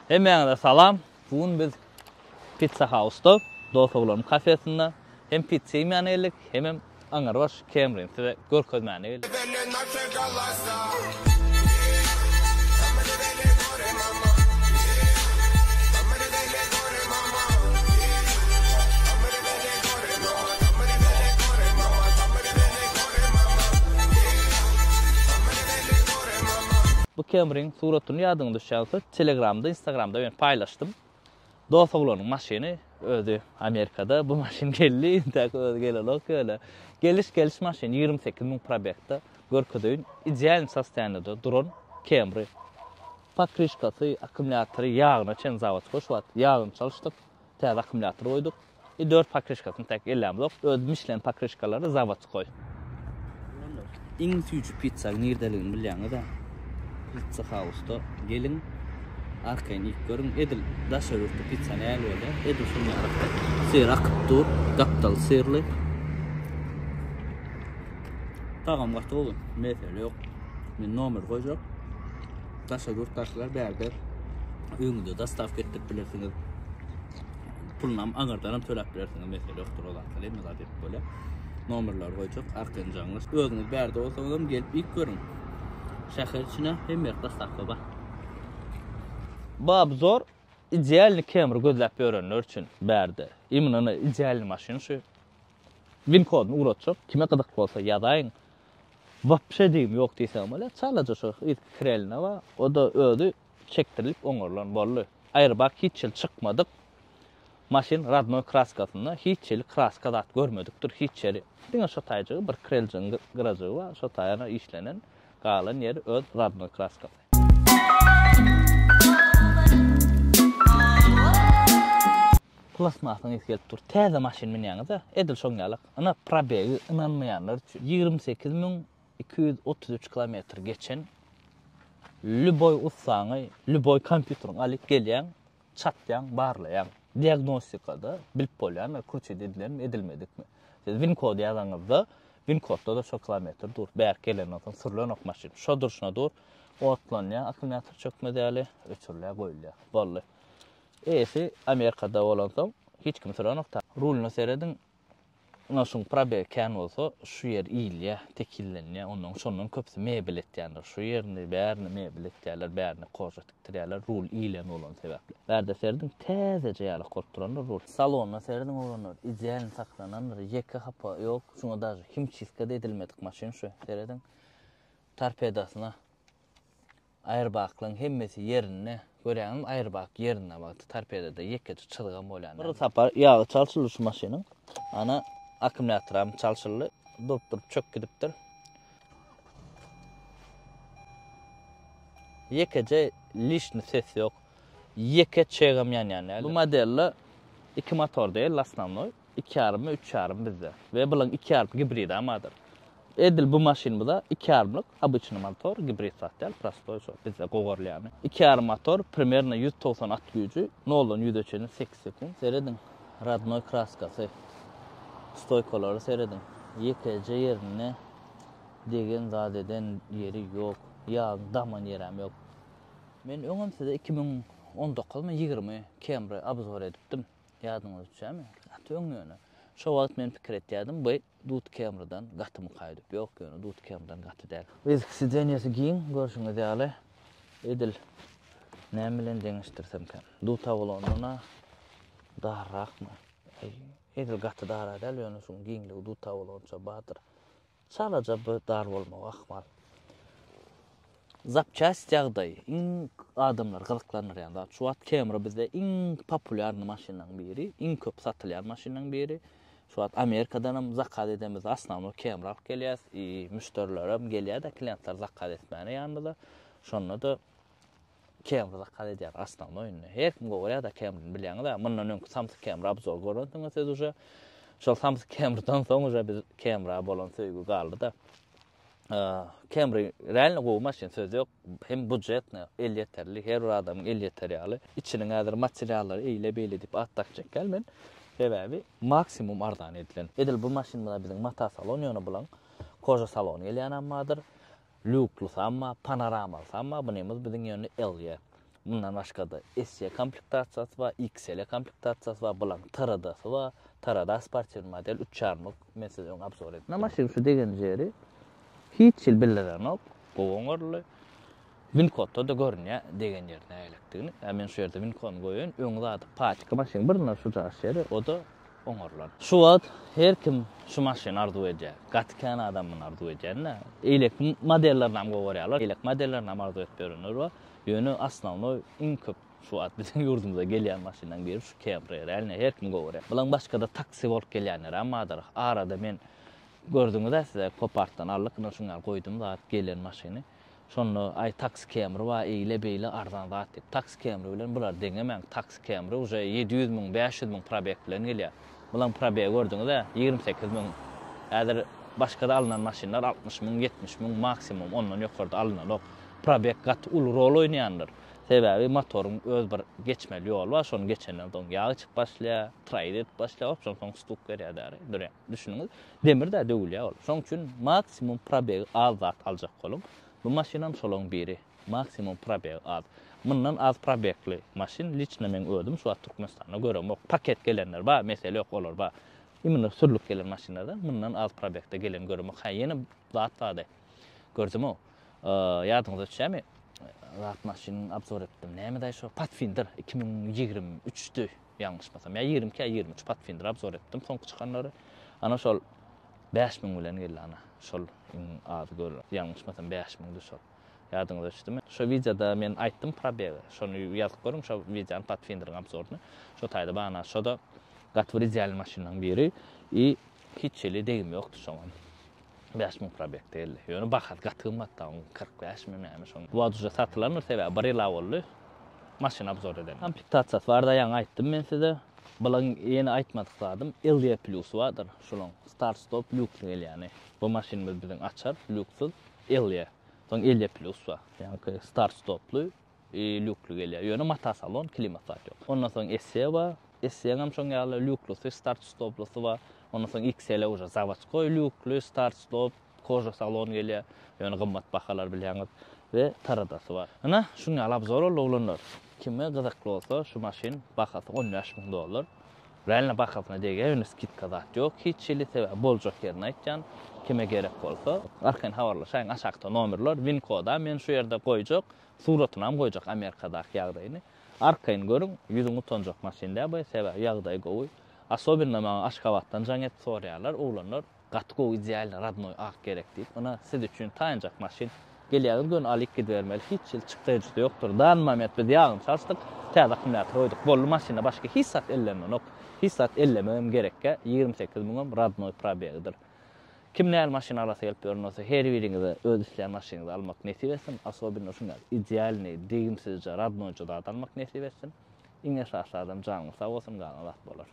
Hemmäňize salam. Bu gün biz Pizza House-da, dost oglanyň kafesinde hem pizza iýmäne geldik, hemem aňyrbaş Camry-ni size görkezmäne geldik. Bu Camry-niň suratyny ýadyňa düşýän bolsa, Telegramda, Instagramda men paýlaşdym. Dost oglanyň maşyny, özi Amerikada, bu maşyn geldi, intäk özi gelenok ýöne. Geliş geliş maşyn, 28 müň probegda, görkezeýin, idealny sostoýaniýada duran Camry. Pokryşkasy, akkumulýatory, ýagyna çenli zawodskoý şu wagt ýagyny çalyşdyk, täze akkumulýator goýduk. I dört pokryşkasyny täk ellämzok. Öz Michelin pokryşkalary zawodskoý. Oglanlar, iň süýji pizzaň nirdeligini bilýäňiz-ä? Pizza House-da geliň, arkaýyn iýip görüň. Edil daşary ýurtda pizza nähili bolýar, edil şonuň ýaly. Syr akyp dur, gapdaly syrly. Tagam gaty gowy, mesele ýok. Men nomer goýjak. Daşary ýurtdakylar bärde öýüňize dostawka etdirip bilersiňiz. Pulunam aňyrdanam töläp bilersiňiz, mesele ýokdur o zatlar, hemme zat edip bolýar. Nomerleri goýjak, arkaýyn jaňlaş. Özüňiz bärde bolsaňyzam gelip iýip görüň. Şäher içine hemme ýerde dostawka bar. Bu obzor idealny Camry gözläp ýörenler üçin bärde. Imенно idealny maşyn şu. Win koduny ugratjak. Kime gyzykly bolsa ýazaýyň. Wapşe diýim ýok diýseňem bolýar. Çalaja şu yzky kreline bar. O-da özi çekdirilip oňarylan boldy. Aýrbak hiç ýyl çykmadyk. Maşyn radnoý kraskasynda hiç ýyl kraska zat görmedikdir hiç ýeri. Diňe şo taýjygy bir kreljigiň gyrajygy bar şo taýana işlenen galan ýeri öz radnoý kraskasy. Plastmasyň ysy gelip dur. Täze maşyn münýäňiz-ä, edil şoň ýalak. Ynha probegi ynanmaýanlar üçin 28233 kilometr geçen lýuboý ussaňy, lýuboý kompýuteriňi alyp gelýäň, çatýaň, barlaýaň. Diagnostikada bilip bolýandyr, kruçit edilenmi, edilmedikmi. Siz win kody ýazanyňyzda, win kodda-da şo kilometr dur. Bärik gelenden soň sürlenok maşyn. Şo durşuna dur. Otlanýar, akkumulýator çökmez ýaly, öçürilýär, goýulýar. Boldy. Eýesi Amerikada bolansoň hiç kim sürenok. Ruluna serediň, ynha şuň probegi kän bolsa şu ýer iýilýär, tekizlenýär, ondan şondan köpüsi mebel etýändir. Şu ýerini, bärini mebel etýärler, bärine koža tikdirýärler, rul iýilen bolany sebäpli. Bärde serediň, täzeje ýalak bolup durandyr rul. Salonyna serediň oglanlar, idealny saklanandyr, ýeke hapa ýok, şuňa daže himçistka-da edilmedik maşyn şu, serediň. Torpedasyna Aýrbaklaň hemmesi ýerinde. Görýäňizmi aýrbak ýerinde wagty torpedada ýekeje çyzgam bolýan däl. Bir sapar ýagy çalşyldy şu maşynyň. Ana akkumulýatoram çalşyldy. Durup durup çök gidipdir. Ýekeje lişni ses ýok. Ýeke çegem ýanýan däl. Bu modelde iki motor däl osnownoý. Iki ýarym we üç ýarym bizde. We bulaň iki ýarym gibridam bardyr. Edil bu maşynymyza iki ýarymlyk obyçnyý motor, gibrid zat däl, prostoý şo bizde gogarylýany. Iki ýarym motor, primerno 190 at güýji, noldan ýüze çenli sekiz sekunt. Serediň, rodnoý kraskasy. Stoýkalary serediň. Ýekeje ýerinde degen zat eden ýeri ýok. Ýagyň daman ýerem ýok. Men öňem size 2019 my 20 Camry obzor edipdim. Ýadyňyza düşýärmi? Gaty öň ýöne. Şo wagt men pikir etýärdim, bu Dut Camry-dan gatymyka diýip. Ýok, ýöne Dut Camry-dan gaty däl. Yzky sidenýesi giň, görşüňiz ýaly. Edil näme bilen deňeşdirsemkäm? Dut Avalon-dan-a darrakmy? Edil gaty dar-a däl, ýöne şuň giňligi Dut Avalon-ça bardyr. Çalaja bu dar bolmagy ahmal. Zapçast ýagdaýy iň adamlary gyzyklandyrýan zat. Şu wagt Camry bizde iň populýarny maşynlaryň biri, iň köp satylýan maşynlaryň biri. Şu wagt Amerikadanam zakaz edenimizde osnownoý Camry alyp gelýäs. I müşderilerem gelýär-de klientler zakaz etmäne ýanymyza. Şonda-da Camry zakaz edýär osnownoý indi. Her kim gowy görýär-de Camryny bilýäňiz-ä. Mundan öňki Samsung Camry obzor görensiňiz siz uje. Şol Samsung Camrydan soň uje biz Camry-a bolan söýgi galdy-da. Camry realno gowy maşyn söz ýok. Hem budjetny, elýeterli, her bir adamyň elýeteri ýaly. Içiniň häzir materiallary eýle-beýle diýip at dakjak däl men. Sebäbi maksimum arzan edilen. Edil bu maşynymyza biziň mata salon ýöne bulaň koža salony gelýänem bardyr. Lýuklysam bar, panoramalysam bar. Bunymyz biziň ýöne LE. Mundan başga-da SE komplektasiýasy bar, XL komplektasiýasy bar, bulaň TRD-sy bar. TRD sportiwnyý model üç ýarymlyk men size öň obzor etdim. Maşynyň şu degen ýeri hiç hili bildirenok, gowy oňaryldy. Win kodda-da görünýär degen ýeri nähilidigini. Ýa men şu ýerde win koduny goýaýyn. Öň zady paçka maşynyň birinde şu jaş ýeri, o-da oňarylan. Şu wagt her kim şu maşyny arzuw edýär. Gaty kän adam muny arzuw edýän-dä. Eýleki modellerinem gowy görýärler. Eýleki modellerinem arzuw edip ýörenler bar. Ýöne osnownoý iň köp şu wagt biziň ýurdumyza gelýän maşynlaryň biri şu Camry. Realno her kim gowy görýär. Bulaň başga-da taksi bolup gelýänlerem bardyr. Arada men gördüňiz-ä size Copartdan aldyk, ine şuň ýaly goýdum zat gelen maşyny. Şonda aý taksi Camry bar eýle beýle arzan zat diýip. Taksi Camry bilen bulary deňemäň. Taksi Camry uje 700 müň, 500 müň probeg bilen gelýär. Bulaň probegi gördüňiz-ä 28 müň. Häzir başga-da alnan maşynlar 60 müň, 70 müň maksimum ondan ýokarda alynanok. Probeg gaty uly rol oýnaýandyr. Sebäbi motoryň öz bir geçmeli ýoly bar, şony geçenden soň ýag içip başlaýar, traýd edip başlaýar, opşam soň stuk berýär däri. Dürä, düşüniňiz. Demir-dä döwülýär ol. Şoň üçin maksimum probegi az zat aljak boluň. Bu maşynam şolaň biri. Maksimum probegi az. Mundan az probegli maşyn liçno meň özüm şu wagt Türkmenistanda göremok. Paket gelenler bar, mesele ýok, olar bar. Imенно sürlüp gelen maşynlardan mundan az probegde gelen göremok. Hä, ýene zat bardy. Gördüm-ow. Ýadyňyza düşýärmi? Zat maşynyny obzor etdim. Näme-daý şo? Pathfinder 2023-di, ýalňyşmasam. Ýa 22 ýa 23 Pathfinder obzor etdim soňky çykanlary. Ana şol 5000 bilen geldi ana. Şol iň az görülen. Ýalňyşmasam 5000-di şol. Ýadyňyza düşdümi? Şo wideoda men aýtdym probegi. Şony ýazyp görüň şo wideony Pathfinderiň obzoryny. Şo taýda bar ana. Şo-da gaty bir idealnyý maşynlaryň biri. I hiç hili degim ýokdy şoňa. 5000 probeg geldi. Ýöne bahasy gaty gymmat da, oň 45 mi näme şoň. Bu wagt uje satylandyr, sebäbi bir ýyl-a boldy maşyn obzor eden. Komplektasiýasy barada ýaňy aýtdym men size. Bulaň ýene aýtmadyk zadym LE plusy bardyr şulaň start stop lýukly gelýäni. Bu maşynymyz biziň açar lýuksuz LE. Soň LE plus bar. Ýaňky start stoply i lýukly gelýär. Ýöne mata salon, klimat zat ýok. Ondan soň SE bar. SE-niň hem şoň ýaly lýuklusy, start stoplusy bar. Ondan soň XL uje zawodskoý lýukly, start stop, koža salon gelýär. Ýöne gymmat bahalar bilýäňiz. We taradasy bar. Ynha, şuň ýaly obzor boldy oglanlar. Kime gyzykly bolsa şu maşyn bahasy 15 müň dollar. Realno bahasyna degýär, ýöne skidka zat ýok hiç hili, sebäbi boljak ýerini aýtýan. Kime gerek bolsa, arkaýyn habarlaşaýyň aşakda nomerler, win kodam men şu ýerde goýjak. Suratynam goýjak Amerikadaky ýagdaýyny. Arkaýyn görüň, ýüzüň utanjak maşyn däl bu, sebäbi ýagdaýy gowy. Asobinno maňa Aşgabatdan jaň edip soraýarlar, oglanlar gaty gowy idealnyý rodnoý ak gerek diýip. Ynha siz üçin taýynjak maşyn. Gelýäňiz göni alyp gidibermeli, hiç hili çykdaýjysy ýokdur. Dany moment biz ýagyny çalyşdyk, täze akkumulýator goýduk. Boldy maşynda başga hiç zat ellenenok. Hiç zat ellemegem gerekgä, 28 müňem rodnoý probegidir. Kim näl maşyn alasy gelip ýören bolsa her biriňize öz isleýän maşynyňyzy almak nesip etsin, asobinno şuň ýaly idealnyý, degimsizje, radnoýja zat almak nesip etsin. Iň esasy zadam janyňyz sag bolsun, galan zat bolar.